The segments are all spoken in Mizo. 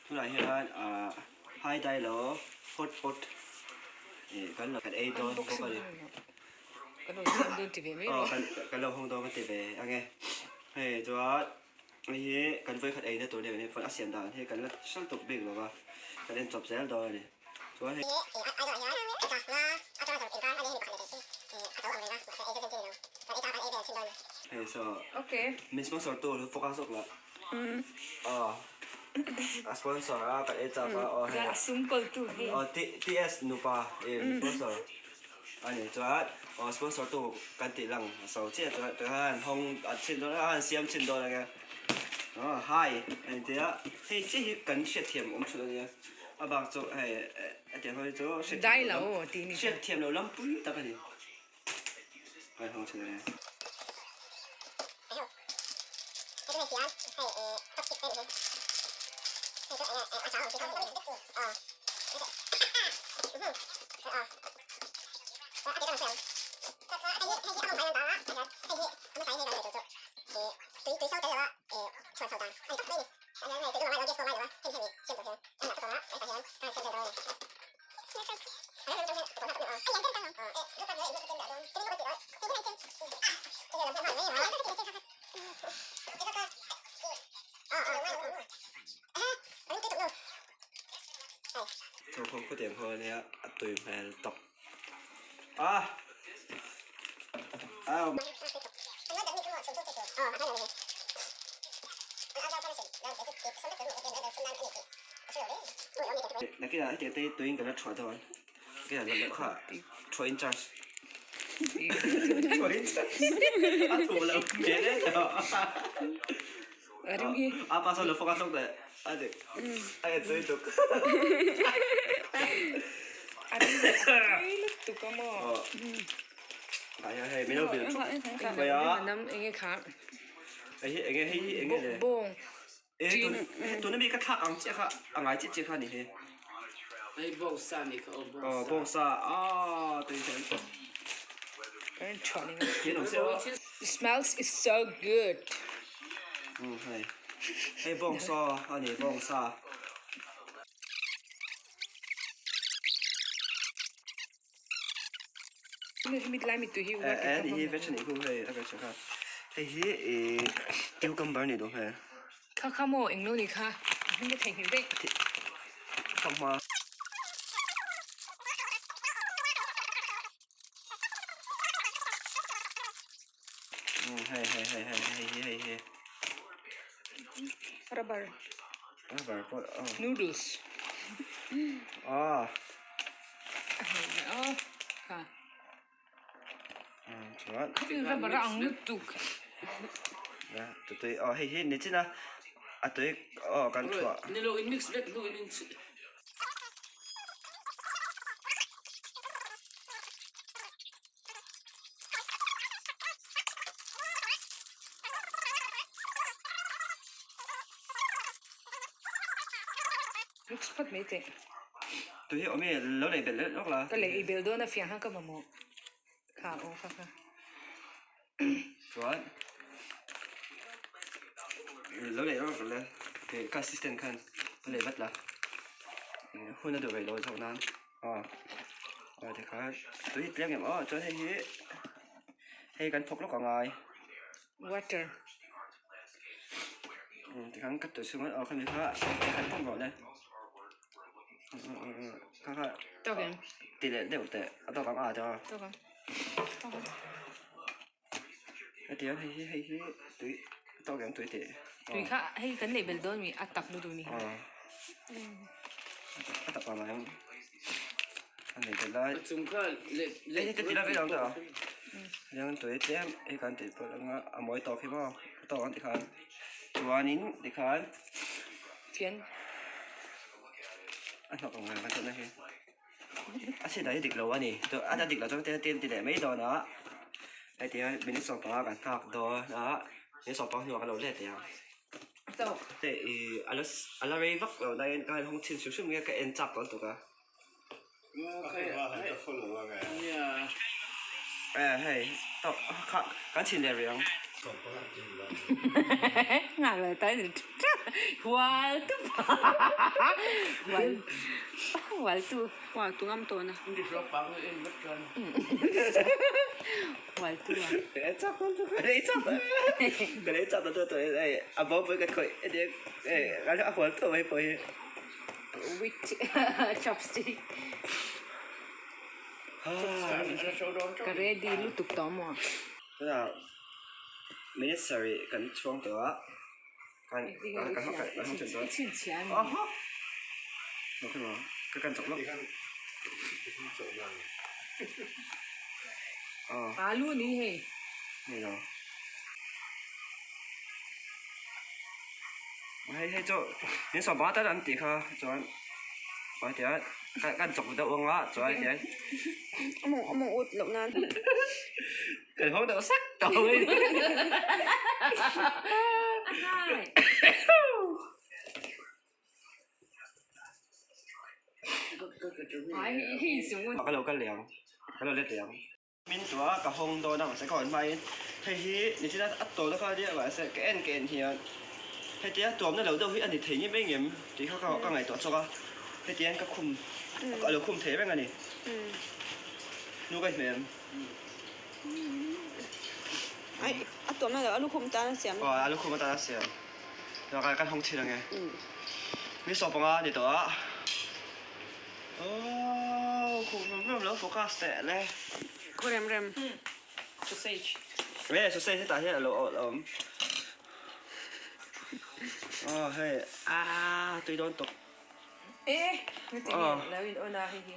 Tunah hian ah hai dai lo hot pot ih kan lo kan ei dawn bawk a ni. Kan lo siam dawn ti ve mai rawh. Kan lo hawng dawn ka ti ve ang e. Hei chuan hei hi kan vawikhat eina tur nen hian a siam dan hi kan la hral tawp bik lo va, kan en chawp zel dawn a ni. Chuan hei. Hei saw min sponsor tu lo focus zawk lah. Aw a sponsor a kan ei chak a aw hei a sum kawltu hi aw TS nupa i sponsor a ni chuan aw sponsor tu kan tih lang a so chiah chuan tikhan hawng a chhin dawn a han siam chhin dawn ang e aw hi a ni tia hei chiah hi kan hriatthiam awm chhun a nia a bak chu hei hetiang ho hi chu hriatthiam loh lampui tak a ni. Kan hawng chhin ang e. Chawhmeh khawtiang ho ania a tui hmel tawp a a. Nakinah hetiang te hi tuiin kan la thuah dawn nakinah la loh kha thuah in charge thuah in charge a thuh loh hmel em a pa sawn lo fawk a sawk leh a dik a en tui tuk a ring tui lutuk a maw hei min lo vil thup mai a hei hi enge hei hi enge le bawng E tun tuna mi ka thlak ang chiah kha a ngai chiah chiah kha a ni hi. Hei bawngsa a nih kha aw bawngsa. Aw bawngsa aaa tui hian Kan in thuah ning a. Hian awm se aw. The smells is so good. Um hei hei bawngsa a ni bawngsa. Hei hi veg a nih khu hei a veg kha hei hi ih cucumber a nih duh hmel. Kha kha maw englo ni kha a hming ka theihnghilh daih. Fanghma. Hei hei hei hei hei hi hei hi. Rubber. Rubber pawh aw. Noodles. Aw. Aw kha. Chuan. Rubber a ang lutuk. Ya tui aw hei hi ni chin a a tui aw kan thuah. Nilo in mix vek hnu in in. Mix phawt mai teh. Tui hi awm e, lo lei belh leh lawk la. Ka lei belh dawn a fiah khan ka mamawh. Kha aw kha kha. Chuan lo lei lawk le ka assistant khan lo lei vat la. Hun a duh rei lo zawk nan. Aw aw tikhan tui hi tlem em aw chuan hei hi hei kan thawk lawk a ngai. Water. Tikhan ka tui chhung aw khami kha tikhan pawm rawh le. Kha kha Tawk em? Ti leh deuh teh a tawk ang a tawk ang. Tawk ang. Tawk ang. Hetiang hei hi hei hi tui tawk em tui tih. Tui kha hei kan neih belh dawn mi a tak lutuk ni. A tak ang em. A nei belh lai. A chung kha leh leh. Hei ti la vek ang tawh. Hetiang tui tlem hei kan tih pawlh anga a mawi tawk hi maw a tawk ang tikhan chuanin tikhan. Fian. A hnawk ang reng a tihna hi. A chhiat dan hi dik lo a ni a dik loh chuan te te ti leh mai dawn a heti hian minute 15 kan nghak dawn a minute 15 hnuah kan lo let leh ang ih a la rei vak lo laiin ka han hawng chhin hrim hrim nge ka en chak tawh lutuk a eh hei tawk kha kan chhin leh rih ang. Ngak lo tai ni hual tu pa hual hual tu Hual tu ngam tawh na. Hual tu a. With chopstick. Ka ready lutuk tawh maw? Tunah minute sarih kan chhuang tawh a, kan kan kan kan hmang ṭhin dawn. Aha! Ka kan chawk lawk. Alu ni hei. Ni lo. Hei hei chu in sawm panga tal an tih kha chuan hetiang kan kan chawk deuh ang a chuan hetiang A mawng a mawng ut loh nan. Kan hawng deuh sak tawh mai. A hai. Ka lo kal leh ang ka lo let leh ang. Min tua ka hawng dawn a mahse ka hawn hmain hei hi nichina a tawlna kha ania mahse ka en ka en hian hetia tuamna lo deuh hi a ni thei ngem engem tih kha ka ngaihtuah chawk a hetiang ka khum a lo khum thei reng a ni nu ka inhmeh em? Ai a tuamna lo a lukhum tan a siam. Aw a lukhum atan a siam kan hawng thin ange mi sawpanga a ni tawh a. Aww khuh rem rem lo focus teh le. Khuh rem rem. Sausage. Eh sausage hetah hian alo awm. Aw hei aaa tui dawn tawp. Eh heti nge lo in on a hei hi.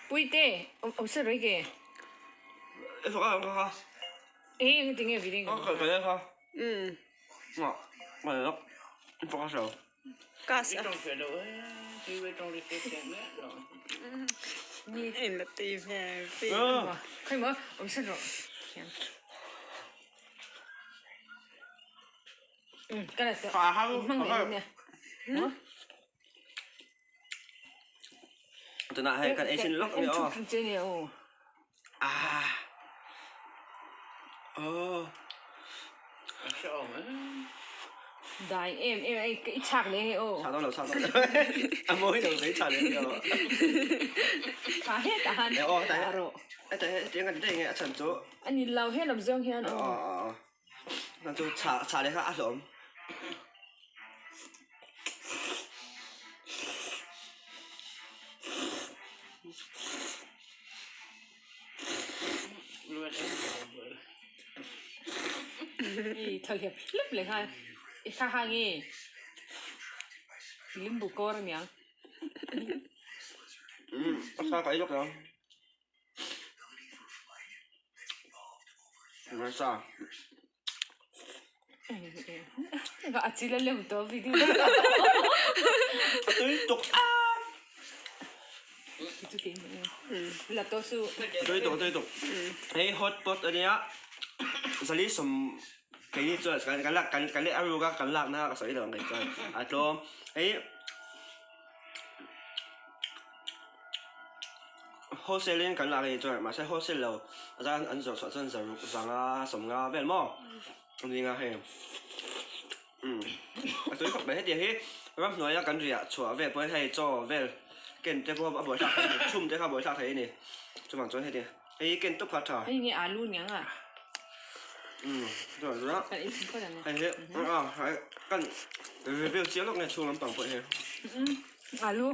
Puite awm se rei ke. Eh focus ang kha. Eh heti nge video. Aw ka ka kha. Umm. Ngah focus lo. Gas a. Tunah hei kan ei chin lawk a ni aw. Ah. Oh. Dai em em ei i chak le nge aw. Chak lo chak lo. A mawi lo mai chak le nge aw. Tha het a han. Aw ta he. Ta he tiang kan ti nge a chan chu. Ani lo he lam zawng hian aw. Aw. Chan chu cha cha le kha a hlawm. I thaw hlep hlep leh nghal i thla ha nge limbu kawr aniang. Umm a thla ka ei lawk ang. Nasa. A chil a lem tawh video. A tui tuk a. La tawh su. Tui tuk tui tuk. Hei hot pot ania. Zali sawm keini chuan kan kan lak kan kan leh a ruk a kan lakna ka sawi lo ang kei chuan a tlawm. Hei Wholesale in kan lak a nih chuan mahse wholesale lo a zan an zawrh chhuah chuan zaruk zanga sawmnga vel maw a ni nga hei umm a tui khawp mai hetiang hi ramhnuaia kan riah chhuah vel pawhin hei chaw vel ken te pawh a buaithlak thei a ni chhum te kha a buaithlak thei a ni chuvang chuan hetiang hei hi ken tawp kha a tha. Hei nge alu niang a. Umm chuan chu hei hi a kan review chiang lawk nge chhung lampang pawh hi. Alu.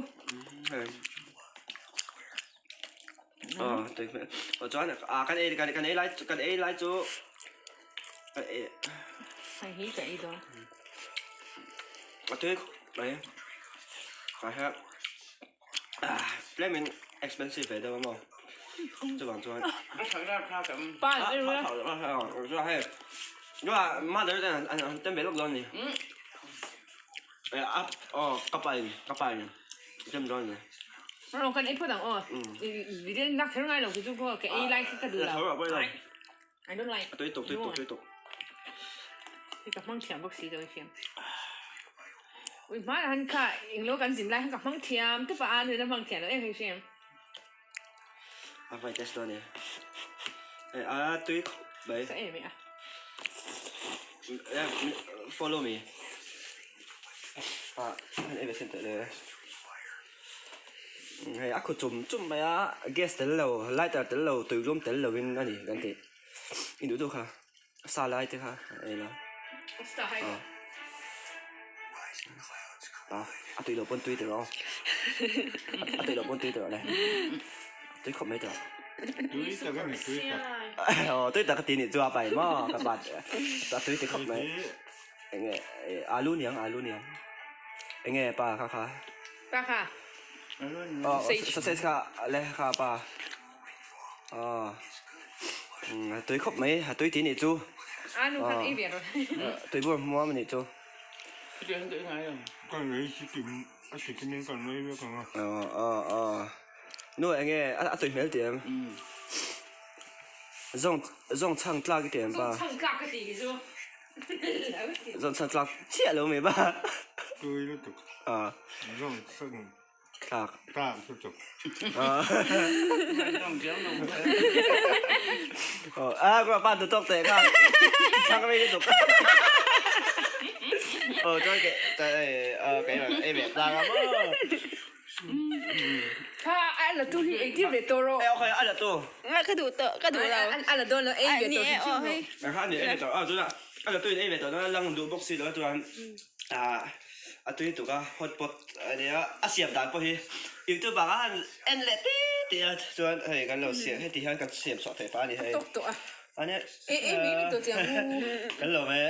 Aw tui hmel. Aw chuan a kan ei kan kan ei lai kan ei lai chu kan ei. Hei hi ka ei dawn. A tui khawp mai. Ka hia ah tlem in expensive ve deuh a maw. Chuvang chuan. Pa ei ru a. Hei. Mother ten an tem ve lawk dawn a ni. Aw ka pa in ka pa in tem dawn ni. Aw kan ei phawt ang aw. Video in lak kher ngai lo khi chu khaw ka ei lai khi ka duh lo. I don't like. Tui tuk tui tuk tui tuk. Hi ka hmang thiam bawk si lo i fiam. Ui hma han kha englo kan zin lai khan ka hmang thiam te pah a nuna hmang thiam lo em hei fiam. A vai test dawn ni. A tui khawp mai. Sa em a. Follow me. Ah, ei ve sin teh le. Hei a khu chum chum mai a, gas tel lo, lighter tel lo, tui lum tel lovin a ni kan tih. I duh duh kha, sa lai te kha ei la. Ah. Ah, a tui loh pawn tui teh rawh aw. A tui loh pawn tui teh rawh le. Tui khawp mai teh rawh. Tui tak a ni, tui tak. Aw, tui tak a ti nih chu a pai maw ka pa a tui ti khawp mai. Enge alu niang alu niang. Enge pa kha kha. Pa kha. Aw sausage kha le kha pa. Aw a tui khawp mai a tui ti nih chu. Alu khan ei ve rawh. Tui bur hmuam a nih chu. Kan lei chikim a chikimin kan lei vek ang a. Aw aw aw nu enge a tui hmel ti em. Zawng zawng chhang tlak i ti em pa. Zawng chhang tlak ka ti hi chu. Zawng chhang tlak chiah lo mai ba. Tui lutuk. Aw. Zawng chhang Tlak. Tlak lutuk. Aw a ka pa tu tawk teh kha. Chhang rei lutuk. Aw chuan ke keimah ei ve tlang a maw. Kha a la tu hi engtin ve tawh rawh. E okay a la tu. Nga ka duh tawh ka duh lo. A la dawn lo ei ve tawh hrim hrim rawh. Kha ni ei ve tawh a chuna a la tu in ei ve tawh na lang duh bawk si lo chuan a tui tuk a hot pot ania a siam dan pawh hi youtube ah khan en leh ti ti a chuan hei kan lo siam heti hian kan siam chhuah theih pah a ni hei. Tawk tawh a. Ania Ei ei mai mai tawh chiang u. Kan lo ve.